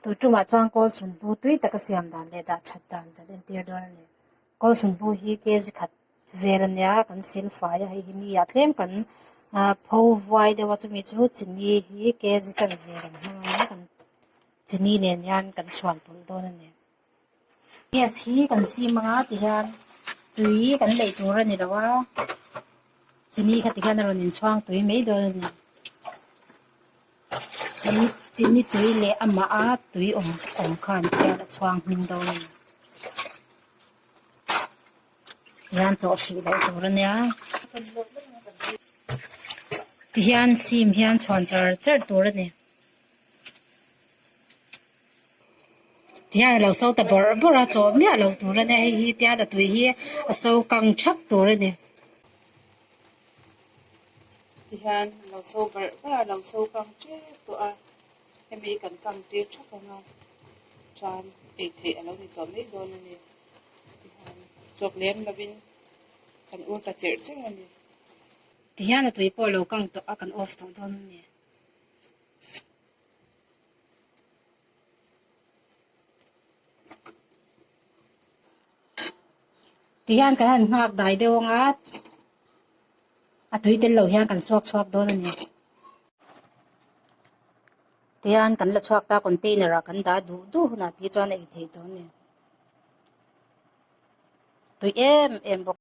Tuṭumah chuan kawlsunhlu tui taka siam dan leh dah that dan kan entir dawn a ni. Kawlsunhlu hi kg khat vel a nia, kan sil fai a, hei hi ni ah tlem kan pho vuai deuh a, chumi chu chini hi kg chanve kan hmang a nia, kan chini nen hian kan chhuan pawlh dawn a ni. Gas hi kan sim anga tihian tui kan leih tur a ni lo a, chini kha tihian a rawn inchhuang tui mai dawn a ni. Chini chini tui leh amah a tui awm awm khan tihian a chhuang hmin dawn a ni. Tihian chawh hrih loh tur a nia. Tihian sim hian chhuan char char tur a ni. Tihian a lo so ta bawrh bawrh a chawh miah loh tur a nia hei hi tihian a tui hi a so kang thak tur a ni. Tihian a lo so barh barh a, a lo so kang tep tawh a, hemi kan kang tir thak ang a, chuan ei theih a lo ni tawh mai dawn a ni. Tihian chawk lem lovin kan ur ta cherh cherh a ni. Tihian a tui pawh a lo kang tawh a, kan off tawh dawn a ni. Tihian kan han nghak dai deuh ang a, a tui tel lo hian kan suak chhuak dawn a ni. Tihian kan la chhuak ta container ah kan dah duh duh hunah te chuan a ei theih tawh a ni. Tui em em bawk.